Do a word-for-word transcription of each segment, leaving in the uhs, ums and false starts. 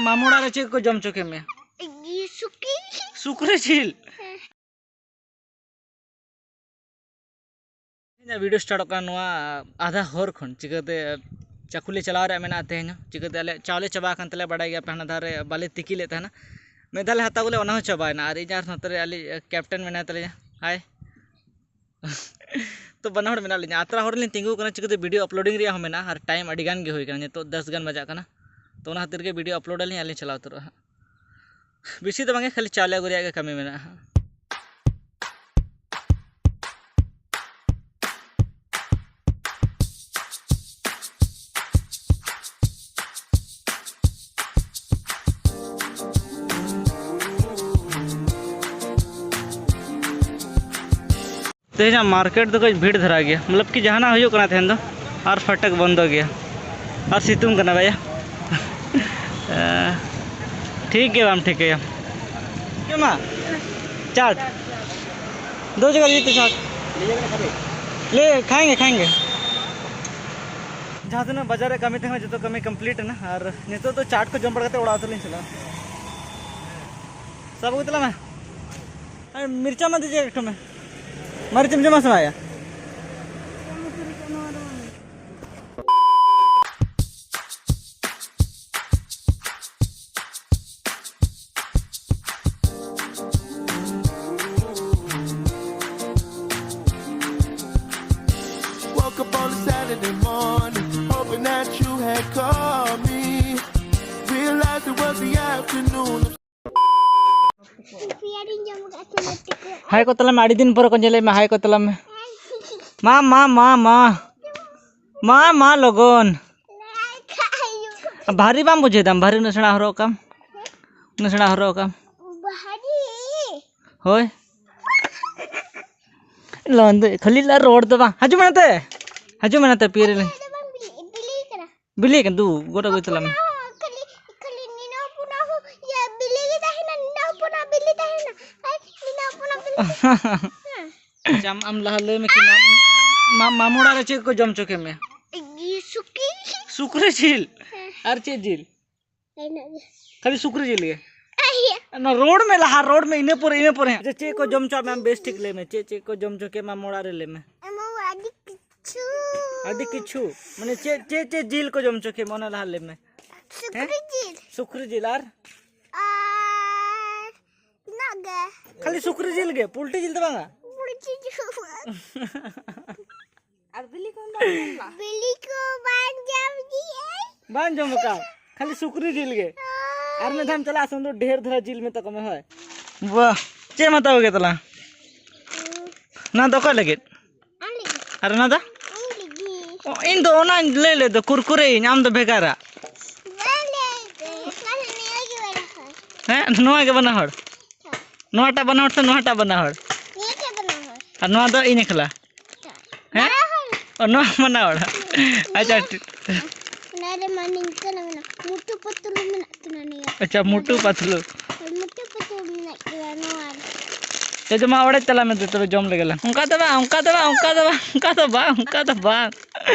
ᱢᱟᱢᱩ ᱚᱲᱟᱜ ᱨᱮ ᱪᱮᱫ ᱠᱚ ᱡᱚᱢ ᱦᱚᱪᱚ ᱠᱮᱫ ᱢᱮᱭᱟ? ᱤᱭᱟᱹ, ᱥᱩᱠᱨᱤ᱾ ᱥᱩᱠᱨᱤ ᱡᱤᱞ? ᱦᱮᱸ᱾ ᱤᱧᱟᱹᱜ ᱵᱷᱤᱰᱤᱭᱳ ᱥᱴᱟᱨᱴᱚᱜ ᱠᱟᱱᱟ ᱱᱚᱣᱟ ᱟᱫᱷᱟ ᱦᱚᱨ ᱠᱷᱚᱱ᱾ ᱪᱤᱠᱟᱹᱛᱮ ᱪᱟᱠᱩᱞᱤ ᱪᱟᱞᱟᱣ ᱨᱮᱭᱟᱜ ᱢᱮᱱᱟᱜᱼᱟ ᱛᱮᱦᱮᱧ ᱦᱚᱸ, ᱪᱤᱠᱟᱹᱛᱮ ᱟᱞᱮ ᱪᱟᱣᱞᱮ ᱪᱟᱵᱟ ᱟᱠᱟᱱ ᱛᱟᱞᱮᱭᱟ, ᱵᱟᱰᱟᱭ ᱜᱮᱭᱟ ᱯᱮ, ᱦᱟᱱᱟ ᱫᱷᱟᱣ ᱨᱮ ᱵᱟᱞᱮ ᱛᱤᱠᱤ ᱞᱮᱫ ᱛᱟᱦᱮᱱᱟ᱾ ᱢᱤᱫ ᱫᱷᱟᱣ ᱞᱮ ᱦᱟᱛᱟᱣ ᱟᱹᱜᱩ ᱞᱮᱫ, ᱚᱱᱟ ᱦᱚᱸ ᱪᱟᱵᱟᱭᱮᱱᱟ᱾ ᱟᱨ ᱤᱧ ᱟᱨ ᱱᱚᱛᱮ ᱨᱮ ᱟᱞᱮ ᱠᱮᱯᱴᱮᱱ ᱢᱮᱱᱟᱭ ᱛᱟᱞᱮᱭᱟ, ᱦᱟᱭ᱾ ᱛᱚ ᱵᱟᱱᱟ ᱦᱚᱲ ᱢᱮᱱᱟᱜ ᱞᱤᱧᱟ, ᱟᱛᱨᱟ ᱦᱚᱨ ᱨᱮᱞᱤᱧ ᱛᱤᱸᱜᱩ ᱟᱠᱟᱱᱟ, ᱪᱤᱠᱟᱹᱛᱮ ᱵᱷᱤᱰᱤᱭᱳ ᱟᱯᱞᱳᱰᱤᱝ ᱨᱮᱭᱟᱜ ᱦᱚᱸ ᱢᱮᱱᱟᱜᱼᱟ ᱟᱨ ᱴᱟᱭᱤᱢ ᱟᱹᱰᱤ ᱜᱟᱱ ᱜᱮ ᱦᱩᱭ ᱟᱠᱟᱱᱟ, ᱱᱤᱛᱚᱜ ᱫᱚᱥ ᱜᱟᱱ ᱵᱟᱡᱟᱜ ᱠᱟᱱᱟ᱾ ᱛᱚ ᱚᱱᱟ ᱠᱷᱟᱹᱛᱤᱨ ᱜᱮ ᱵᱷᱤᱰᱤᱭᱳ ᱟᱯᱞᱳᱰ ᱟᱹᱞᱤᱧ ᱟᱨ ᱞᱤᱧ ᱪᱟᱞᱟᱣ ᱩᱛᱟᱹᱨᱚᱜᱼᱟ ᱦᱟᱸᱜ᱾ ᱵᱮᱥᱤ ᱫᱚ ᱵᱟᱝ ᱜᱮ, ᱠᱷᱟᱹᱞᱤ ᱪᱟᱣᱞᱮ ᱟᱹᱜᱩ ᱨᱮᱭᱟᱜ ᱜᱮ ᱠᱟᱹᱢᱤ ᱢᱮᱱᱟᱜᱼᱟ ᱦᱟᱸᱜ᱾ ᱛᱮᱦᱮᱧᱟᱜ ᱢᱟᱨᱠᱮᱴ ᱫᱚ ᱠᱟᱹᱡ ᱵᱷᱤᱲ ᱫᱷᱟᱨᱟ ᱜᱮᱭᱟ, ᱢᱚᱛᱞᱚᱵ ᱠᱤ ᱡᱟᱦᱟᱱᱟᱜ ᱦᱩᱭᱩᱜ ᱠᱟᱱᱟ ᱛᱮᱦᱮᱧ ᱫᱚ, ᱟᱨ ᱯᱷᱟᱴᱟᱠ ᱵᱚᱱᱫᱚ ᱜᱮᱭᱟ, ᱟᱨ ᱥᱤᱛᱩᱝ ᱠᱟᱱᱟ ᱵᱷᱟᱭᱟ᱾ ᱴᱷᱤᱠ ᱜᱮ ᱵᱟᱢ ᱴᱷᱤᱠᱟᱹᱭᱟ᱾ ᱪᱮᱫ ᱢᱟ? ᱪᱟᱴ᱾ ᱫᱳ ᱡᱟᱭᱜᱟ ᱞᱤᱭᱮ ᱛᱚ ᱪᱟᱴ᱾ ᱞᱮ ᱠᱷᱟᱭᱮᱸᱜᱮ, ᱠᱷᱟᱭᱮᱸᱜᱮ᱾ ᱡᱟᱦᱟᱸ ᱛᱤᱱᱟᱹᱜ ᱵᱟᱡᱟᱨ ᱨᱮ ᱠᱟᱹᱢᱤ ᱛᱟᱦᱮᱸ ᱠᱟᱱᱟ, ᱡᱚᱛᱚ ᱠᱟᱹᱢᱤ ᱠᱚᱢᱯᱞᱤᱴ ᱮᱱᱟ᱾ ᱟᱨ ᱱᱤᱛᱚᱜ ᱫᱚ ᱪᱟᱴ ᱠᱚ ᱡᱚᱢ ᱵᱟᱲᱟ ᱠᱟᱛᱮ ᱚᱲᱟᱜ ᱥᱮᱫ ᱞᱤᱧ ᱪᱟᱞᱟᱜᱼᱟ᱾ ᱥᱟᱵ ᱟᱹᱜᱩ ᱛᱟᱞᱟᱝ ᱢᱮ᱾ ᱟᱨ ᱢᱤᱨᱪᱟ ᱢᱟ ᱫᱤᱡᱮ ᱮᱠᱴᱩ ᱢᱮ᱾ ᱢᱟᱹᱨᱤᱪ ᱮᱢ ᱡᱚᱢᱟ ᱥᱮ ᱵᱟᱝ ᱭᱟ? Woke up on a Saturday morning, hoping that you had called me. Realized it was the afternoon. ᱦᱟᱭ ᱠᱚ ᱛᱟᱞᱟᱝ ᱢᱮ, ᱟᱹᱰᱤ ᱫᱤᱱ ᱯᱚᱨᱮ ᱠᱚ ᱧᱮᱞᱮᱫ ᱢᱮ, ᱦᱟᱭ ᱠᱚ ᱛᱟᱞᱟᱝ ᱢᱮ᱾ ᱢᱟ, ᱢᱟ, ᱢᱟ, ᱢᱟ᱾ ᱢᱟ, ᱢᱟ, ᱞᱚᱜᱚᱱ᱾ ᱵᱷᱟᱨᱤ ᱵᱟᱢ ᱵᱩᱡᱷᱟᱹᱣ ᱫᱟᱢ, ᱵᱷᱟᱨᱤ ᱩᱱᱟᱹᱜ ᱥᱮᱬᱟ ᱦᱚᱨᱚᱜ ᱠᱟᱢ᱾ ᱩᱱᱟᱹᱜ ᱥᱮᱬᱟ ᱦᱚᱨᱚᱜ ᱠᱟᱢ᱾ ᱦᱳᱭ᱾ ᱞᱚᱜᱚᱱ ᱫᱚ ᱠᱷᱟᱹᱞᱤ ᱞᱟ ᱨᱚᱲ ᱫᱚ ᱵᱟᱝ᱾ ᱦᱤᱡᱩᱜ ᱢᱮ ᱱᱚᱛᱮ᱾ ᱦᱤᱡᱩᱜ ᱢᱮ ᱱᱚᱛᱮ, ᱯᱤᱭᱟᱹᱨᱤ ᱞᱮ᱾ ᱵᱤᱞᱤ ᱠᱟᱱ ᱫᱩ, ᱜᱚᱴᱟ ᱜᱚᱡ ᱛᱟᱞᱟᱝ ᱢᱮ᱾ ᱦᱚᱯᱚᱱᱟᱜ ᱦᱚᱸ ᱠᱷᱟᱹᱞᱤ, ᱠᱷᱟᱹᱞᱤ ᱱᱤᱱᱟᱹ ᱦᱚᱯᱚᱱᱟᱜ ᱦᱚᱸ, ᱤᱭᱟᱹ, ᱵᱤᱞᱤ ᱜᱮ ᱛᱟᱦᱮᱱᱟ, ᱱᱤᱱᱟᱹ ᱦᱚᱯᱚᱱᱟᱜ ᱵᱤᱞᱤ ᱛᱟᱦᱮᱱᱟ᱾ ᱟᱨ ᱱᱤᱱᱟᱹ ᱦᱚᱯᱚᱱᱟᱜ ᱵᱤᱞᱤ᱾ ᱦᱮᱸ᱾ ᱟᱪᱪᱷᱟ, ᱟᱢ, ᱟᱢ ᱞᱟᱦᱟ ᱞᱟᱹᱭ ᱢᱮ ᱠᱤ ᱢᱟ-, ᱢᱟ-, ᱢᱟᱢᱩ ᱚᱲᱟᱜ ᱨᱮ ᱪᱮᱫ ᱠᱚ ᱡᱚᱢ ᱦᱚᱪᱚ ᱠᱮᱫ ᱢᱮᱭᱟ? ᱤᱭᱟᱹ, ᱥᱩᱠᱨᱤ᱾ ᱥᱩᱠᱨᱤ ᱡᱤᱞ? ᱦᱮᱸ᱾ ᱟᱨ ᱪᱮᱫ ᱡᱤᱞ? ᱠᱷᱟᱹᱞᱤ ᱥᱩᱠᱨᱤ ᱡᱤᱞ ᱜᱮ? ᱚᱱᱟ ᱨᱚᱲ ᱢᱮ ᱞᱟᱦᱟ, ᱨᱚᱲ ᱢᱮ, ᱤᱱᱟᱹ ᱯᱚᱨᱮ, ᱤᱱᱟᱹ ᱯᱚᱨᱮ ᱦᱟᱸᱜ᱾ ᱟᱪᱪᱷᱟ, ᱪᱮᱫ ᱠᱚ ᱡᱚᱢ ᱦᱚᱪᱚᱣᱟᱜ ᱢᱮ ᱟᱢ? ᱵᱮᱥ ᱴᱷᱤᱠ ᱞᱟᱹᱭ ᱢᱮ, ᱪᱮᱫ ᱪᱮᱫ ᱠᱚ ᱡᱚᱢ ᱦᱚᱪᱚ ᱠᱮᱫ ᱢᱮ ᱟᱢ ᱚᱲᱟᱜ ᱨᱮ? ᱞᱟᱹᱭ ᱢᱮ᱾ ᱟᱹᱰᱤ ᱠᱤᱪᱷᱩ᱾ ᱟᱹᱰᱤ ᱠᱤᱪᱷᱩ? ᱢᱟᱱᱮ ᱪᱮᱫ ᱪᱮᱫ ᱪᱮᱫ ᱡᱤᱞ ᱠᱚ ᱡᱚᱢ ᱦᱚᱪᱚ ᱠᱮᱫ ᱢᱮ, ᱚᱱᱟ ᱞᱟᱦᱟ ᱞᱟᱹᱭ ᱢᱮ᱾ ᱥᱩᱠᱨᱤ ᱡᱤᱞ᱾ ᱥᱩᱠᱨᱤ ᱡᱤᱞ ᱟᱨ? ᱟᱨ ᱤᱱᱟᱹᱜ ᱜᱮ᱾ ᱠᱷᱟᱹᱞᱤ ᱥᱩᱠᱨᱤ ᱡᱤᱞ ᱜᱮ, ᱯᱩᱞᱴᱤ ᱡᱤᱞ ᱫᱚ ᱵᱟᱝᱟ? ᱯᱩᱞᱴᱤ ᱡᱤᱞ ᱵᱟᱝ᱾ ᱟᱨ ᱵᱤᱞᱤ ᱠᱚ ᱵᱟᱝ ᱡᱚᱢ ᱞᱟ? ᱵᱤᱞᱤ ᱠᱚ ᱵᱟᱝ ᱡᱚᱢ ᱜᱮᱭᱟᱭ᱾ ᱵᱟᱝ ᱡᱚᱢ ᱟᱠᱟᱫ, ᱠᱷᱟᱹᱞᱤ ᱥᱩᱠᱨᱤ ᱡᱤᱞ ᱜᱮ᱾ ᱟᱨ ᱢᱤᱫ ᱫᱷᱟᱣ ᱮᱢ ᱪᱟᱞᱟᱜᱼᱟ ᱥᱮ, ᱩᱱ ᱫᱚ ᱰᱷᱮᱨ ᱫᱷᱟᱨᱟ ᱡᱤᱞ ᱢᱮᱛᱟ ᱠᱚ ᱢᱮ, ᱦᱳᱭ᱾ ᱵᱟᱦ, ᱪᱮᱫ ᱮᱢ ᱦᱟᱛᱟᱣ ᱟᱹᱜᱩ ᱠᱮᱫ ᱛᱟᱞᱟᱝ? ᱚᱱᱟ ᱫᱚ ᱚᱠᱚᱭ ᱞᱟᱹᱜᱤᱫ? ᱟᱢ ᱞᱟᱹᱜᱤᱫ᱾ ᱟᱨ ᱚᱱᱟ ᱫᱚ? ᱤᱧ ᱞᱟᱹᱜᱤᱫ᱾ ᱚ, ᱤᱧ ᱫᱚ ᱚᱱᱟᱧ ᱞᱟᱹᱭ ᱞᱮᱫ ᱫᱚ, ᱠᱩᱨᱠᱩᱨᱮ ᱤᱧ, ᱟᱢ ᱫᱚ ᱵᱷᱮᱜᱟᱨᱟᱜ᱾ ᱵᱟᱝ ᱞᱟᱹᱭ ᱫᱟᱹᱧ, ᱠᱷᱟᱹᱞᱤ ᱱᱤᱭᱟᱹ ᱜᱮ ᱵᱟᱲᱟᱭ ᱠᱟᱱᱟ᱾ ᱦᱮᱸ, ᱱᱚᱣᱟ ᱜᱮ ᱵᱟᱱᱟ ᱦᱚᱲ᱾ ᱱᱚᱣᱟᱴᱟᱜ ᱵᱟᱱᱟ ᱦᱚᱲ ᱥᱮ ᱱᱚᱣᱟᱴᱟᱜ ᱵᱟᱱᱟ ᱦᱚᱲ? ᱱᱤᱭᱟᱹ ᱜᱮ ᱵᱟᱱᱟ ᱦᱚᱲ᱾ ᱟᱨ ᱱᱚᱣᱟ ᱫᱚ ᱤᱧ ᱮᱠᱞᱟ? ᱦᱮᱸ? ᱵᱟᱱᱟ ᱦᱚᱲ᱾ ᱚ, ᱱᱚᱣᱟ ᱵᱟᱱᱟ ᱦᱚᱲ᱾ ᱟᱪᱪᱷᱟ, ᱴᱷᱤᱠ᱾ ᱚᱱᱟ ᱨᱮ ᱢᱟ ᱱᱤᱝᱠᱟᱹ ᱢᱮᱱᱟᱜᱼᱟ, ᱢᱩᱴᱩ ᱯᱟᱛᱞᱩ ᱢᱮᱱᱟᱜ ᱠᱤᱱᱟ ᱱᱤᱭᱟᱹ᱾ ᱟᱪᱪᱷᱟ, ᱢᱩᱴᱩ ᱯᱟᱛᱞᱩ᱾ ᱢᱩᱴᱩ ᱯᱟᱛᱞᱩ ᱢᱮᱱᱟᱜ ᱠᱤᱱᱟ ᱱᱚᱣᱟ ᱨᱮ᱾ ᱮ ᱡᱚᱢᱟ, ᱚᱲᱮᱡ ᱪᱟᱞᱟᱜ ᱢᱮ, ᱛᱚᱵᱮ ᱡᱚᱢ ᱞᱮᱜᱮ ᱞᱟᱝ᱾ ᱚᱱᱠᱟ ᱫᱚ ᱵᱟᱝ, ᱚᱱᱠᱟ ᱫᱚ ᱵᱟᱝ, ᱚᱱᱠᱟ ᱫᱚ ᱵᱟᱝ, ᱚᱱᱠᱟ ᱫᱚ ᱵᱟᱝ᱾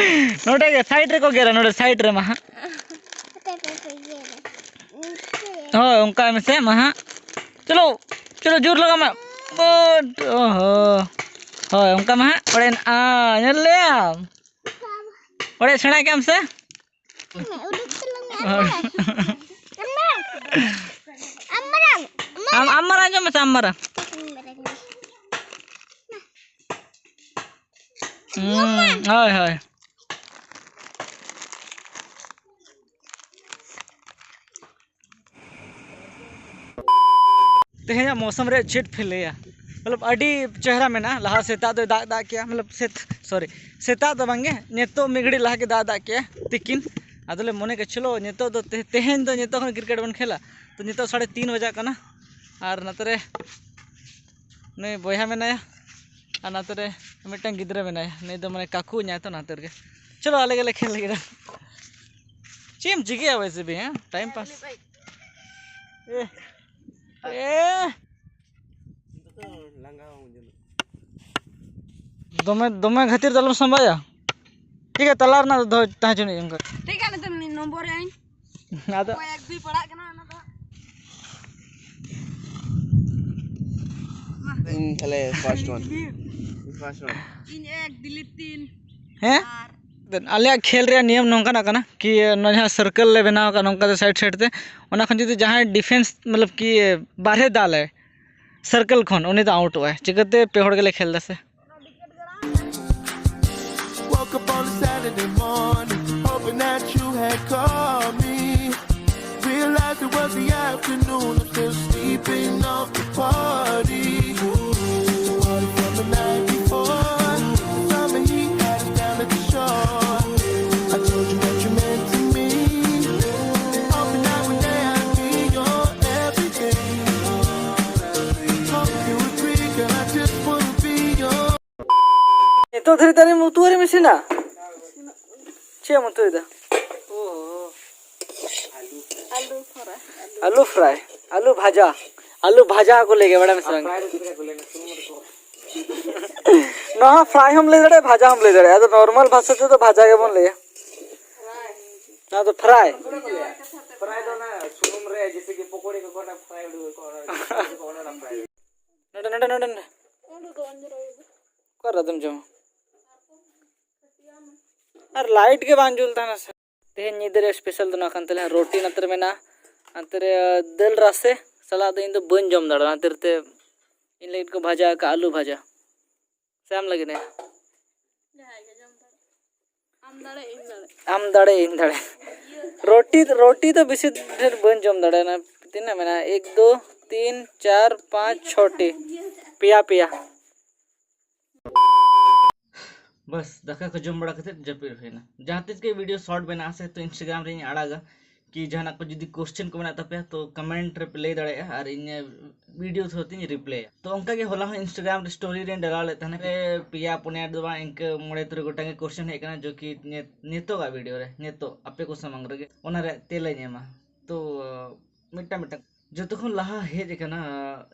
ᱱᱚᱰᱮ ᱜᱮ, ᱥᱟᱭᱤᱰ ᱨᱮᱠᱚ ᱜᱮᱨᱟ, ᱱᱚᱰᱮ ᱥᱟᱭᱤᱰ ᱨᱮ ᱢᱟ ᱦᱟᱸᱜ᱾ ᱦᱟᱯᱮ, ᱦᱟᱯᱮ, ᱦᱟᱯᱮ, ᱤᱭᱟᱹ ᱨᱮ᱾ ᱦᱳᱭ, ᱚᱱᱠᱟᱭ ᱢᱮᱥᱮ ᱢᱟ ᱦᱟᱸᱜ᱾ ᱪᱚᱞᱚ, ᱪᱚᱞᱚ, ᱡᱳᱨ ᱞᱟᱜᱟᱣ ᱢᱮ᱾ ᱜᱩᱰ, ᱚᱦᱚ᱾ ᱦᱳᱭ, ᱚᱱᱠᱟ ᱢᱟ ᱦᱟᱸᱜ᱾ ᱚᱲᱮᱡ ᱮᱱᱟ, ᱧᱮᱞ ᱞᱮᱭᱟᱢ᱾ ᱚᱲᱮᱡ ᱥᱮᱬᱟ ᱠᱮᱜ ᱟᱢ ᱥᱮ? ᱩᱰᱩᱠ ᱛᱟᱞᱟᱝ ᱢᱮ, ᱦᱳᱭ᱾ ᱟᱢ ᱢᱟᱨᱟᱝ᱾ ᱟᱢ ᱢᱟᱨᱟᱝ᱾ ᱟᱢ, ᱟᱢ ᱢᱟᱨᱟᱝ ᱡᱚᱢ ᱢᱮᱥᱮ, ᱟᱢ ᱢᱟᱨᱟᱝ᱾ ᱦᱩᱸ, ᱦᱳᱭ, ᱦᱳᱭ᱾ ᱛᱮᱦᱮᱧᱟᱜ ᱢᱳᱥᱚᱢ ᱨᱮ ᱪᱮᱫ ᱯᱮ ᱞᱟᱹᱭᱟ? ᱢᱚᱛᱞᱚᱵ, ᱟᱹᱰᱤ ᱪᱮᱦᱨᱟ ᱢᱮᱱᱟᱜᱼᱟ᱾ ᱞᱟᱦᱟ ᱥᱮᱛᱟᱜ ᱫᱚᱭ ᱫᱟᱜ, ᱫᱟᱜ ᱠᱮᱜᱼᱟ, ᱢᱚᱛᱞᱚᱵ, ᱥᱮᱛ-, ᱥᱚᱨᱤ, ᱥᱮᱛᱟᱜ ᱫᱚ ᱵᱟᱝᱜᱮ, ᱱᱤᱛᱚᱜ ᱢᱤᱫ ᱜᱷᱟᱹᱲᱤᱡ ᱞᱟᱦᱟ ᱜᱮ ᱫᱟᱜ, ᱫᱟᱜ ᱠᱮᱜᱼᱟ, ᱛᱤᱠᱤᱱ᱾ ᱟᱫᱚᱞᱮ ᱢᱚᱱᱮ ᱠᱮᱫ, ᱪᱚᱞᱚ, ᱱᱤᱛᱚᱜ ᱫᱚ ᱛᱮ-, ᱛᱮᱦᱮᱧ ᱫᱚ ᱱᱤᱛᱚᱜ ᱠᱷᱚᱱ ᱠᱨᱤᱠᱮᱴ ᱵᱚᱱ ᱠᱷᱮᱞᱟ᱾ ᱛᱚ, ᱱᱤᱛᱚᱜ ᱥᱟᱲᱮ ᱛᱤᱱ ᱵᱟᱡᱟᱜ ᱠᱟᱱᱟ, ᱟᱨ ᱱᱚᱛᱮ ᱨᱮ ᱱᱩᱭ ᱵᱚᱭᱦᱟ ᱢᱮᱱᱟᱭᱟ, ᱟᱨ ᱱᱚᱛᱮ ᱨᱮ ᱢᱤᱫᱴᱟᱝ ᱜᱤᱫᱽᱨᱟᱹ ᱢᱮᱱᱟᱭᱟ᱾ ᱱᱩᱭ ᱫᱚ ᱢᱟᱱᱮ ᱠᱟᱠᱩ ᱤᱧᱟᱭ ᱛᱚ, ᱱᱚᱛᱮ ᱨᱮᱜᱮ᱾ ᱪᱚᱞᱚ, ᱟᱞᱮ ᱜᱮᱞᱮ ᱠᱷᱮᱞ ᱞᱟᱹᱜᱤᱫ᱾ ᱪᱮᱫ ᱮᱢ ᱪᱤᱠᱟᱹᱭᱟ ᱣᱮᱥᱮ ᱵᱷᱤ, ᱦᱮᱸ? Time pass. ᱮ, ᱮ᱾ ᱫᱚᱢᱮ, ᱫᱚᱢᱮ ᱠᱷᱟᱹᱛᱤᱨ ᱫᱚ ᱟᱞᱚᱢ ᱥᱟᱢᱵᱟᱭᱟ᱾ ᱴᱷᱤᱠ ᱜᱮᱭᱟ, ᱛᱟᱞᱟ ᱨᱮᱱᱟᱜ ᱫᱚ ᱛᱟᱦᱮᱸ ᱦᱚᱪᱚᱱᱤᱡ ᱚᱱᱠᱟ᱾ ᱴᱷᱤᱠ ᱜᱮᱭᱟ, ᱱᱤᱛᱚᱜ ᱱᱚᱢᱵᱚᱨ ᱟᱹᱧ᱾ ᱟᱫᱚ ᱚᱠᱚᱭ ᱮᱠ ᱫᱩᱭ ᱯᱟᱲᱟᱜ ᱠᱟᱱᱟ ᱚᱱᱟ ᱫᱚ ᱤᱧ ᱛᱟᱦᱞᱮ ᱯᱷᱟᱨᱥᱴ ᱚᱣᱟᱱ᱾ First one. ᱤᱧ ᱮᱠ, ᱫᱤᱞᱤᱯ ᱛᱤᱱ᱾ ᱦᱮᱸ? ᱟᱨ ᱟᱞᱮᱭᱟᱜ ᱠᱷᱮᱞ ᱨᱮᱭᱟᱜ ᱱᱤᱭᱚᱢ ᱱᱚᱝᱠᱟᱱᱟᱜ ᱠᱟᱱᱟ ᱠᱤ ᱱᱚᱣᱟ ᱡᱟᱦᱟᱸ ᱥᱟᱨᱠᱮᱞ ᱞᱮ ᱵᱮᱱᱟᱣ ᱟᱠᱟᱫ ᱱᱚᱝᱠᱟ ᱛᱮ ᱥᱟᱭᱤᱰ ᱥᱟᱭᱤᱰ ᱛᱮ, ᱚᱱᱟ ᱠᱷᱚᱱ ᱡᱩᱫᱤ ᱡᱟᱦᱟᱸᱭ ᱰᱤᱯᱷᱮᱱᱥ ᱢᱚᱛᱞᱚᱵ ᱠᱤ ᱵᱟᱨᱦᱮ ᱫᱟᱞᱟᱭ ᱥᱟᱨᱠᱮᱞ ᱠᱷᱚᱱ, ᱩᱱᱤ ᱫᱚ ᱟᱣᱩᱴᱚᱜ ᱟᱭ᱾ ᱪᱤᱠᱟᱹᱛᱮ ᱯᱮ ᱦᱚᱲ ᱜᱮᱞᱮ ᱠᱷᱮᱞ ᱫᱟ ᱥᱮ᱾ Woke up on a Saturday morning, hoping that you had called me. Realized it was the afternoon, I'm still sleeping off the party. Party from the night before, summer heat had us down at the shore. I told you what you meant to me. Hoping that one day I'd be your everything. Hope you agree, girl, I just wanna be your ᱱᱤᱛᱚᱜ ᱫᱷᱟᱹᱨᱤᱡ ᱛᱮ ᱟᱹᱞᱤᱧ ᱩᱛᱩ ᱟᱹᱣᱨᱤᱢ ᱤᱥᱤᱱᱟ? ᱪᱮᱫ ᱮᱢ ᱩᱛᱩᱭᱮᱫᱟ? ᱟᱞᱩ ᱯᱷᱨᱟᱭ᱾ ᱟᱞᱩ ᱯᱷᱨᱟᱭ, ᱟᱞᱩ ᱵᱷᱟᱡᱟ᱾ ᱟᱞᱩ ᱵᱷᱟᱡᱟ ᱠᱚ ᱞᱟᱹᱭ ᱜᱮᱭᱟ, ᱵᱟᱲᱟᱭ ᱢᱮᱥᱮ ᱵᱟᱝ? ᱱᱚᱣᱟ ᱦᱚᱸ ᱯᱷᱨᱟᱭ ᱦᱚᱸᱢ ᱞᱟᱹᱭ ᱫᱟᱲᱮᱭᱟᱜᱼᱟ, ᱵᱷᱟᱡᱟ ᱦᱚᱸᱢ ᱞᱟᱹᱭ ᱫᱟᱲᱮᱭᱟᱜᱼᱟ᱾ ᱟᱫᱚ ᱱᱚᱨᱢᱟᱞ ᱵᱷᱟᱥᱟ ᱛᱮᱫᱚ ᱵᱷᱟᱡᱟ ᱜᱮᱵᱚᱱ ᱞᱟᱹᱭᱟ᱾ ᱱᱚᱣᱟ ᱫᱚ ᱯᱷᱨᱟᱭ᱾ ᱯᱷᱨᱟᱭ ᱫᱚ ᱚᱱᱟ ᱥᱩᱱᱩᱢ ᱨᱮ ᱡᱮᱭᱥᱮ ᱠᱤ ᱯᱚᱠᱳᱲᱤ ᱠᱚ ᱚᱱᱟ ᱯᱷᱨᱟᱭ ᱩᱰᱩᱠ ᱟᱠᱚ, ᱚᱱᱟ ᱚᱱᱟ ᱯᱷᱨᱟᱭ᱾ ᱱᱚᱰᱮ, ᱱᱚᱰᱮ, ᱱᱚᱰᱮ, ᱱᱚᱰᱮ᱾ ᱚᱠᱟᱨᱮ ᱟᱫᱚᱢ ᱡᱚᱢᱟ? ᱟᱨ ᱞᱟᱭᱤᱴ ᱜᱮ ᱵᱟᱝ ᱡᱩᱞ ᱛᱟᱦᱮᱱᱟ ᱥᱮ᱾ ᱛᱮᱦᱮᱧ ᱧᱤᱫᱟᱹ ᱨᱮ ᱥᱯᱮᱥᱟᱞ ᱫᱚ ᱱᱚᱣᱟ ᱠᱟᱱ ᱛᱟᱞᱮᱭᱟ, ᱨᱩᱴᱤ ᱱᱚᱛᱮ ᱨᱮ ᱢᱮᱱᱟᱜᱼᱟ, ᱱᱚᱛᱮ ᱨᱮ ᱫᱟᱹᱞ ᱨᱟᱥᱮ ᱥᱟᱞᱟᱜ ᱫᱚ ᱤᱧ ᱫᱚ ᱵᱟᱹᱧ ᱡᱚᱢ ᱫᱟᱲᱮᱭᱟᱜᱼᱟ, ᱚᱱᱟ ᱠᱷᱟᱹᱛᱤᱨ ᱛᱮ ᱤᱧ ᱞᱟᱹᱜᱤᱫ ᱠᱚ ᱵᱷᱟᱡᱟ ᱟᱠᱟᱫᱼᱟ ᱟᱹᱞᱩ ᱵᱷᱟᱡᱟ᱾ ᱥᱮ ᱟᱢ ᱞᱟᱹᱜᱤᱫ ᱮ? ᱟᱢ ᱫᱟᱲᱮ, ᱤᱧ ᱫᱟᱲᱮ᱾ ᱨᱩᱴᱤ, ᱨᱩᱴᱤ ᱫᱚ ᱵᱮᱥᱤ ᱰᱷᱮᱨ ᱵᱟᱹᱧ ᱡᱚᱢ ᱫᱟᱲᱮᱭᱟᱜᱼᱟ᱾ ᱛᱤᱱᱟᱹᱜ ᱢᱮᱱᱟᱜᱼᱟ? ᱮᱠ, ᱫᱩ, ᱛᱤᱱ, ᱪᱟᱨ, ᱯᱟᱸᱪ, ᱪᱷᱚᱴᱤ᱾ ᱯᱮᱭᱟ, ᱯᱮᱭᱟ᱾ ᱵᱟᱥ, ᱫᱟᱠᱟ ᱠᱚ ᱡᱚᱢ ᱵᱟᱲᱟ ᱠᱟᱛᱮᱫ ᱡᱟᱹᱯᱤᱫ ᱦᱩᱭᱱᱟ᱾ ᱡᱟᱦᱟᱸ ᱛᱤᱥ ᱜᱮ ᱵᱷᱤᱰᱤᱭᱳ ᱥᱚᱨᱴ ᱵᱮᱱᱟᱜᱼᱟ ᱥᱮ, ᱛᱚ ᱤᱱᱥᱴᱟᱜᱨᱟᱢ ᱨᱮᱧ ᱟᱲᱟᱜᱟ᱾ ᱠᱤ ᱡᱟᱦᱟᱱᱟᱜ ᱠᱚ ᱡᱩᱫᱤ ᱠᱚᱥᱪᱮᱱ ᱠᱚ ᱢᱮᱱᱟᱜ ᱛᱟᱯᱮᱭᱟ, ᱛᱚ ᱠᱚᱢᱮᱱᱴ ᱨᱮᱯᱮ ᱞᱟᱹᱭ ᱫᱟᱲᱮᱭᱟᱜᱼᱟ ᱟᱨ ᱤᱧ ᱵᱷᱤᱰᱤᱭᱳ ᱛᱷᱨᱩ ᱛᱤᱧ ᱨᱤᱯᱞᱟᱭᱟ᱾ ᱛᱚ ᱚᱱᱠᱟ ᱜᱮ ᱦᱚᱞᱟ ᱦᱚᱸ ᱤᱱᱥᱴᱟᱜᱨᱟᱢ ᱨᱮ ᱥᱴᱳᱨᱤ ᱨᱮᱧ ᱰᱟᱞᱟᱣ ᱞᱮᱫ ᱛᱟᱦᱮᱱᱟ, ᱯᱮ, ᱯᱮᱭᱟ ᱯᱩᱱᱭᱟ ᱫᱚ ᱵᱟᱝ, ᱤᱱᱠᱟᱹ ᱢᱚᱬᱮ ᱛᱩᱨᱩᱭ ᱜᱚᱴᱟᱝ ᱜᱮ ᱠᱚᱥᱪᱮᱱ ᱦᱮᱡ ᱟᱠᱟᱱᱟ, ᱡᱚ ᱠᱤ ᱱᱤᱛ-, ᱱᱤᱛᱚᱜᱟᱜ ᱵᱷᱤᱰᱤᱭᱳ ᱨᱮ, ᱱᱤᱛᱚᱜ ᱟᱯᱮ ᱠᱚ ᱥᱟᱢᱟᱝ ᱨᱮᱜᱮ ᱚᱱᱟ ᱨᱮᱭᱟᱜ ᱛᱮᱞᱟᱧ ᱮᱢᱟ᱾ ᱛᱚ ᱢᱤᱫᱴᱟᱝ ᱢᱤᱫᱴᱟᱝ ᱡᱚᱛᱚ ᱠᱷᱚᱱ ᱞᱟᱦᱟ ᱦᱮᱡ ᱟᱠᱟᱱᱟ,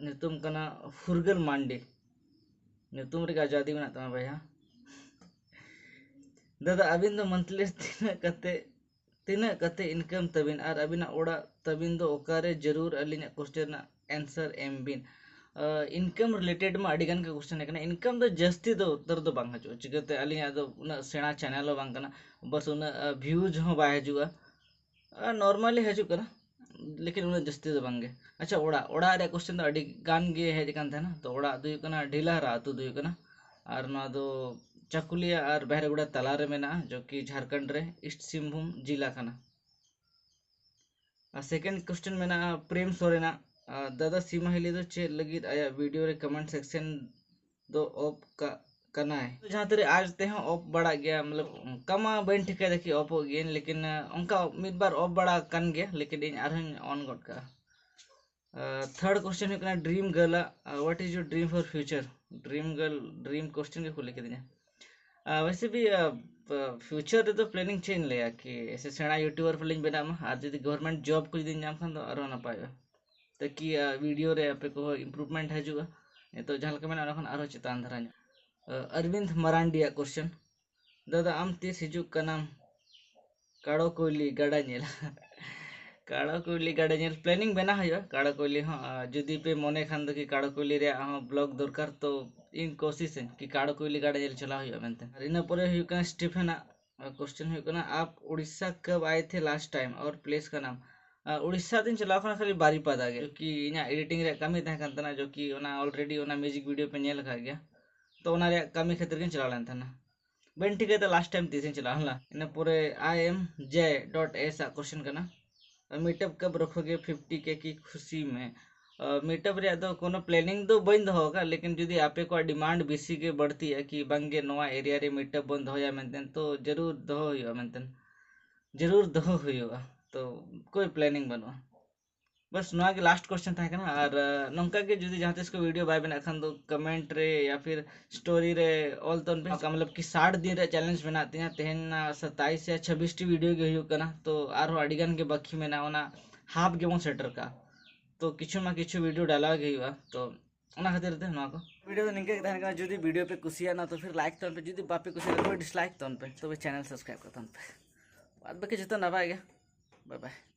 ᱧᱩᱛᱩᱢ ᱠᱟᱱᱟ ᱯᱷᱩᱨᱜᱟᱹᱞ ᱢᱟᱱᱰᱤ᱾ ᱧᱩᱛᱩᱢ ᱨᱮᱜᱮ ᱟᱡᱟᱫᱤ ᱢᱮᱱᱟᱜ ᱛᱟᱢᱟ ᱵᱚᱭᱦᱟ᱾ ᱫᱟᱫᱟ, ᱟᱹᱵᱤᱱ ᱫᱚ ᱢᱚᱱᱛᱷᱞᱤ ᱨᱮ ᱛᱤᱱᱟᱹᱜ ᱠᱟᱛᱮ ᱛᱤᱱᱟᱹᱜ ᱠᱟᱛᱮ ᱤᱱᱠᱟᱢ ᱛᱟᱹᱵᱤᱱ ᱟᱨ ᱟᱹᱵᱤᱱᱟᱜ ᱚᱲᱟᱜ ᱛᱟᱹᱵᱤᱱ ᱫᱚ ᱚᱠᱟᱨᱮ? ᱡᱟᱹᱨᱩᱲ ᱟᱹᱞᱤᱧᱟᱜ ᱠᱚᱥᱪᱮᱱ ᱨᱮᱱᱟᱜ ᱮᱱᱥᱟᱨ ᱮᱢ ᱵᱤᱱ᱾ ᱤᱱᱠᱟᱢ ᱨᱤᱞᱮᱴᱮᱰ ᱢᱟ ᱟᱹᱰᱤ ᱜᱟᱱ ᱜᱮ ᱠᱚᱥᱪᱮᱱ ᱦᱮᱡ ᱠᱟᱱᱟ᱾ ᱤᱱᱠᱟᱢ ᱫᱚ ᱡᱟᱹᱥᱛᱤ ᱫᱚ ᱩᱛᱟᱹᱨ ᱫᱚ ᱵᱟᱝ ᱦᱤᱡᱩᱜᱼᱟ, ᱪᱤᱠᱟᱹᱛᱮ ᱟᱹᱞᱤᱧᱟᱜ ᱫᱚ ᱩᱱᱟᱹᱜ ᱥᱮᱬᱟ ᱪᱮᱱᱮᱞ ᱦᱚᱸ ᱵᱟᱝ ᱠᱟᱱᱟ, ᱵᱟᱥ ᱩᱱᱟᱹᱜ ᱵᱷᱤᱭᱩᱡᱽ ᱦᱚᱸ ᱵᱟᱭ ᱦᱤᱡᱩᱜᱼᱟ᱾ ᱱᱚᱨᱢᱟᱞᱤ ᱦᱤᱡᱩᱜ ᱠᱟᱱᱟ, ᱞᱮᱠᱤᱱ ᱩᱱᱟᱹᱜ ᱡᱟᱹᱥᱛᱤ ᱫᱚ ᱵᱟᱝ ᱜᱮ᱾ ᱟᱪᱪᱷᱟ, ᱚᱲᱟᱜ ᱚᱲᱟᱜ ᱨᱮᱭᱟᱜ ᱠᱚᱥᱪᱮᱱ ᱫᱚ ᱟᱹᱰᱤ ᱜᱟᱱ ᱜᱮ ᱦᱮᱡ ᱟᱠᱟᱱ ᱛᱟᱦᱮᱱᱟ᱾ ᱛᱚ ᱚᱲᱟᱜ ᱫᱚ ᱦᱩᱭᱩᱜ ᱠᱟᱱᱟ ᱰᱷᱤᱞᱟᱦᱟᱨᱟ ᱟᱹᱛᱩ ᱫᱚ ᱦᱩᱭᱩᱜ ᱠᱟᱱᱟ, ᱟᱨ ᱱᱚᱣᱟ ᱫᱚ ᱪᱟᱠᱩᱞᱤᱭᱟ ᱟᱨ ᱵᱟᱦᱨᱮᱜᱚᱲᱟ ᱛᱟᱞᱟᱨᱮ ᱢᱮᱱᱟᱜᱼᱟ, ᱡᱚ ᱠᱤ ᱡᱷᱟᱲᱠᱷᱚᱸᱰ ᱨᱮ ᱤᱥᱴ ᱥᱤᱝᱵᱷᱩᱢ ᱡᱤᱞᱟ ᱠᱟᱱᱟ᱾ ᱟᱨ ᱥᱮᱠᱮᱱᱰ ᱠᱚᱥᱪᱮᱱ ᱢᱮᱱᱟᱜᱼᱟ ᱯᱨᱮᱢ ᱥᱚᱨᱮᱱᱟᱜ, ᱟᱨ ᱫᱟᱫᱟ ᱥᱤᱢᱟ ᱦᱤᱞᱤ ᱫᱚ ᱪᱮᱫ ᱞᱟᱹᱜᱤᱫ ᱟᱭᱟᱜ ᱵᱷᱤᱰᱤᱭᱳ ᱨᱮ ᱠᱚᱢᱮᱱᱴ ᱥᱮᱠᱥᱮᱱ ᱫᱚ ᱚᱯᱷ ᱠᱟᱜ ᱠᱟᱱᱟᱭ? ᱡᱟᱦᱟᱸ ᱛᱤᱨᱮ ᱟᱡ ᱛᱮᱦᱚᱸ ᱚᱯᱷ ᱵᱟᱲᱟᱜ ᱜᱮᱭᱟ, ᱢᱚᱛᱞᱚᱵ ᱚᱱᱠᱟ ᱢᱟ ᱵᱟᱹᱧ ᱴᱷᱤᱠᱟᱹᱭᱮᱫᱟ ᱠᱤ ᱚᱯᱷᱚᱜ ᱜᱮᱭᱟᱹᱧ, ᱞᱮᱠᱤᱱ ᱚᱱᱠᱟ ᱢᱤᱫ ᱵᱟᱨ ᱚᱯᱷ ᱵᱟᱲᱟ ᱠᱟᱱ ᱜᱮᱭᱟ, ᱞᱮᱠᱤᱱ ᱤᱧ ᱟᱨᱦᱚᱸᱧ ᱚᱱ ᱜᱚᱫ ᱠᱟᱜᱼᱟ᱾ ᱛᱷᱟᱨᱰ ᱠᱚᱥᱪᱮᱱ ᱦᱩᱭᱩᱜ ᱠᱟᱱᱟ ᱰᱨᱤᱢ ᱜᱟᱨᱞ ᱟᱜ, what is your dream for future? Dream girl dream question ᱜᱮᱠᱚ ᱠᱩᱞᱤ ᱠᱤᱫᱤᱧᱟ᱾ ᱟᱨ ᱣᱮᱥᱮ ᱵᱷᱤ ᱯᱷᱤᱭᱩᱪᱟᱨ ᱨᱮᱫᱚ ᱯᱞᱮᱱᱤᱝ ᱪᱮᱫ ᱤᱧ ᱞᱟᱹᱭᱟ ᱠᱤ ᱮᱥᱮ ᱥᱮᱬᱟ ᱭᱩᱴᱩᱵᱟᱨ ᱯᱟᱞᱮᱧ ᱵᱮᱱᱟᱜ ᱢᱟ, ᱟᱨ ᱡᱩᱫᱤ ᱜᱚᱵᱷᱚᱨᱢᱮᱱᱴ ᱡᱚᱵ ᱠᱚ ᱡᱩᱫᱤᱧ ᱧᱟᱢ ᱠᱷᱟᱱ ᱫᱚ ᱟᱨᱦᱚᱸ ᱱᱟᱯᱟᱭᱚᱜᱼᱟ, ᱛᱟᱠᱤ ᱵᱷᱤᱰᱤᱭᱳ ᱨᱮ ᱟᱯᱮ ᱠᱚᱦᱚᱸ ᱤᱢᱯᱨᱩᱵᱷᱢᱮᱱᱴ ᱦᱤᱡᱩᱜᱼᱟ᱾ ᱱᱤᱛᱚᱜ ᱡᱟᱦᱟᱸ ᱞᱮᱠᱟ ᱢᱮᱱᱟᱜᱼᱟ ᱚᱱᱟ ᱠᱷᱚᱱ ᱟᱨᱦᱚᱸ ᱪᱮᱛᱟᱱ ᱫᱷᱟᱨᱟ ᱧᱚᱜ᱾ ᱟᱨᱵᱤᱱᱫ ᱢᱟᱨᱟᱱᱰᱤᱭᱟᱜ ᱠᱚᱥᱪᱮᱱ, ᱫᱟᱫᱟ ᱟᱢ ᱛᱤᱥ ᱦᱤᱡᱩᱜ ᱠᱟᱱᱟᱢ ᱠᱟᱲᱚ ᱠᱩᱭᱞᱤ ᱜᱟᱰᱟ ᱧᱮᱞ? ᱠᱟᱲᱚ ᱠᱩᱭᱞᱤ ᱜᱟᱰᱟ ᱧᱮᱞ ᱯᱞᱮᱱᱤᱝ ᱵᱮᱱᱟᱣ ᱦᱩᱭᱩᱜᱼᱟ ᱠᱟᱲᱚ ᱠᱩᱭᱞᱤ ᱦᱚᱸ᱾ ᱟᱨ ᱡᱩᱫᱤ ᱯᱮ ᱢᱚᱱᱮ ᱠᱷᱟᱱ ᱫᱚ ᱠᱤ ᱠᱟᱲᱚ ᱠᱩᱭᱞᱤ ᱨᱮᱭᱟᱜ ᱦᱚᱸ ᱵᱞᱚᱜ ᱫᱚᱨᱠᱟᱨ, ᱛᱚ ᱤᱧ ᱠᱳᱥᱤᱥᱟᱹᱧ ᱠᱤ ᱠᱟᱲᱚ ᱠᱩᱭᱞᱤ ᱜᱟᱰᱟ ᱧᱮᱞ ᱪᱟᱞᱟᱣ ᱦᱩᱭᱩᱜᱼᱟ ᱢᱮᱱᱛᱮ᱾ ᱟᱨ ᱤᱱᱟᱹ ᱯᱚᱨᱮ ᱦᱩᱭᱩᱜ ᱠᱟᱱᱟ ᱥᱴᱤᱯᱷᱮᱱᱟᱜ ᱠᱚᱥᱪᱮᱱ ᱦᱩᱭᱩᱜ ᱠᱟᱱᱟ, ᱟᱯ ᱩᱲᱤᱥᱥᱟ ᱠᱟᱵ ᱟᱭᱮ ᱛᱷᱮ ᱞᱟᱥᱴ ᱴᱟᱭᱤᱢ ᱟᱨ ᱯᱞᱮᱥ ᱠᱟ ᱱᱟᱢ? ᱟᱨ ᱩᱲᱤᱥᱥᱟ ᱫᱚᱧ ᱪᱟᱞᱟᱣ ᱠᱟᱱᱟ ᱠᱷᱟᱹᱞᱤ ᱵᱟᱨᱤᱯᱟᱫᱟ ᱜᱮ, ᱡᱚᱠᱤ ᱤᱧᱟᱹᱜ ᱮᱰᱤᱴᱤᱝ ᱨᱮᱭᱟᱜ ᱠᱟᱹᱢᱤ ᱛᱟᱦᱮᱸ ᱠᱟᱱ ᱛᱟᱦᱮᱱᱟ, ᱡᱚᱠᱤ ᱚᱱᱟ ᱚᱞᱨᱮᱰᱤ ᱚᱱᱟ ᱢᱤᱣᱡᱤᱠ ᱵᱷᱤᱰᱤᱭᱳ ᱯᱮ ᱧᱮᱞ ᱟᱠᱟᱫ ᱜᱮᱭᱟ, ᱛᱚ ᱚᱱᱟ ᱨᱮᱭᱟᱜ ᱠᱟᱹᱢᱤ ᱠᱷᱟᱹᱛᱤᱨ ᱜᱤᱧ ᱪᱟᱞᱟᱣ ᱞᱮᱱ ᱛᱟᱦᱮᱱᱟ᱾ ᱵᱟᱹᱧ ᱴᱷᱤᱠᱟᱹᱭᱮᱫᱟ ᱞᱟᱥᱴ ᱴᱟᱭᱤᱢ ᱛᱤᱥᱤᱧ ᱪᱟᱞᱟᱣ ᱞᱮᱱᱟ᱾ ᱤᱱᱟᱹ ᱯᱚᱨᱮ ᱟᱭ ᱮᱢ ᱡᱮ ᱰᱚᱴ ᱮᱥ ᱟᱜ ᱠᱚᱥᱪᱮᱱ ᱠᱟᱱᱟ, ᱢᱤᱴᱟᱯ ᱠᱟᱵ ᱨᱚᱠᱷᱳᱜᱮ ᱯᱷᱤᱯᱴᱤ ᱠᱮ ᱠᱤ ᱠᱷᱩᱥᱤ ᱢᱮ? ᱢᱤᱴᱟᱯ ᱨᱮᱭᱟᱜ ᱫᱚ ᱠᱳᱱᱳ ᱯᱞᱮᱱᱤᱝ ᱫᱚ ᱵᱟᱹᱧ ᱫᱚᱦᱚ ᱟᱠᱟᱫ, ᱞᱮᱠᱤᱱ ᱡᱩᱫᱤ ᱟᱯᱮ ᱠᱚᱣᱟᱜ ᱰᱤᱢᱟᱱᱰ ᱵᱮᱥᱤ ᱜᱮ ᱵᱟᱹᱲᱛᱤᱜᱼᱟ ᱠᱤ ᱵᱟᱝᱜᱮ ᱱᱚᱣᱟ ᱮᱨᱤᱭᱟ ᱨᱮ ᱢᱤᱴᱟᱯ ᱵᱚᱱ ᱫᱚᱦᱚᱭᱟ ᱢᱮᱱᱛᱮ, ᱛᱚ ᱡᱟᱹᱨᱩᱲ ᱫᱚᱦᱚ ᱦᱩᱭᱩᱜᱼᱟ ᱢᱮᱱᱛᱮ, ᱡᱟᱹᱨᱩᱲ ᱫᱚᱦᱚ ᱦᱩᱭᱩᱜᱼᱟ᱾ ᱛᱚ ᱠᱳᱭ ᱯᱞᱮᱱᱤᱝ ᱵᱟᱹᱱᱩᱜᱼᱟ᱾ ᱵᱟᱥ ᱱᱚᱣᱟ ᱜᱮ ᱞᱟᱥᱴ ᱠᱚᱥᱪᱮᱱ ᱛᱟᱦᱮᱸ ᱠᱟᱱᱟ᱾ ᱟᱨ ᱱᱚᱝᱠᱟ ᱜᱮ ᱡᱩᱫᱤ ᱡᱟᱦᱟᱸ ᱛᱤᱥ ᱠᱚ ᱵᱷᱤᱰᱤᱭᱳ ᱵᱟᱭ ᱵᱮᱱᱟᱜ ᱠᱷᱟᱱ ᱫᱚ ᱠᱚᱢᱮᱱᱴ ᱨᱮ ᱭᱟ ᱯᱷᱤᱨ ᱥᱴᱳᱨᱤ ᱨᱮ ᱚᱞ ᱛᱟᱵᱚᱱ ᱯᱮ, ᱢᱚᱛᱞᱚᱵ ᱠᱤ ᱥᱟᱴ ᱫᱤᱱ ᱨᱮ ᱪᱮᱞᱮᱧᱡᱽ ᱢᱮᱱᱟᱜ ᱛᱤᱧᱟᱹ᱾ ᱛᱮᱦᱮᱧ ᱥᱟᱛᱟᱭᱤᱥ ᱭᱟ ᱪᱷᱟᱵᱵᱤᱥ ᱴᱤ ᱵᱷᱤᱰᱤᱭᱳ ᱜᱮ ᱦᱩᱭᱩᱜ ᱠᱟᱱᱟ, ᱛᱚ ᱟᱨᱦᱚᱸ ᱟᱹᱰᱤ ᱜᱟᱱ ᱜᱮ ᱵᱟᱹᱠᱤ ᱢᱮᱱᱟᱜᱼᱟ, ᱚᱱᱟ ᱦᱟᱯ ᱜᱮᱵᱚᱱ ᱥᱮᱴᱮᱨ ᱠᱟᱜᱼᱟ᱾ ᱛᱚ ᱠᱤᱪᱷᱩ ᱢᱟ ᱠᱤᱪᱷᱩ ᱵᱷᱤᱰᱤᱭᱳ ᱰᱟᱞᱟᱣ ᱜᱮ ᱦᱩᱭᱩᱜᱼᱟ, ᱛᱚ ᱚᱱᱟ ᱠᱷᱟᱹᱛᱤᱨ ᱛᱮ ᱱᱚᱣᱟ ᱠᱚ ᱵᱷᱤᱰᱤᱭᱳ ᱫᱚ ᱱᱤᱝᱠᱟᱹ ᱜᱮ ᱛᱟᱦᱮᱱ ᱠᱟᱱᱟ᱾ ᱡᱩᱫᱤ ᱵᱷᱤᱰᱤᱭᱳ ᱯᱮ ᱠᱩᱥᱤᱭᱟᱜᱼᱟ ᱛᱚ ᱯᱷᱤᱨ ᱞᱟᱭᱤᱠ ᱛᱟᱵᱚᱱ ᱯᱮ, ᱡᱩᱫᱤ ᱵᱟᱯᱮ ᱠᱩᱥᱤᱭᱟᱜᱼᱟ ᱛᱚ ᱰᱤᱥᱞᱟᱭᱤᱠ ᱛᱟᱵᱚᱱ ᱯᱮ, ᱛᱚᱵᱮ ᱪᱮᱱᱮᱞ ᱥᱟᱵᱥᱠᱨᱟᱭᱤᱵ ᱠᱟᱜ ᱛᱟᱵᱚᱱ ᱯᱮ᱾ ᱵᱟᱫᱽ ᱵᱟᱹᱠᱤ ᱡᱚᱛᱚ ᱱᱟᱯᱟᱭ ᱜᱮ᱾ ᱵᱟᱭ ᱵᱟᱭ᱾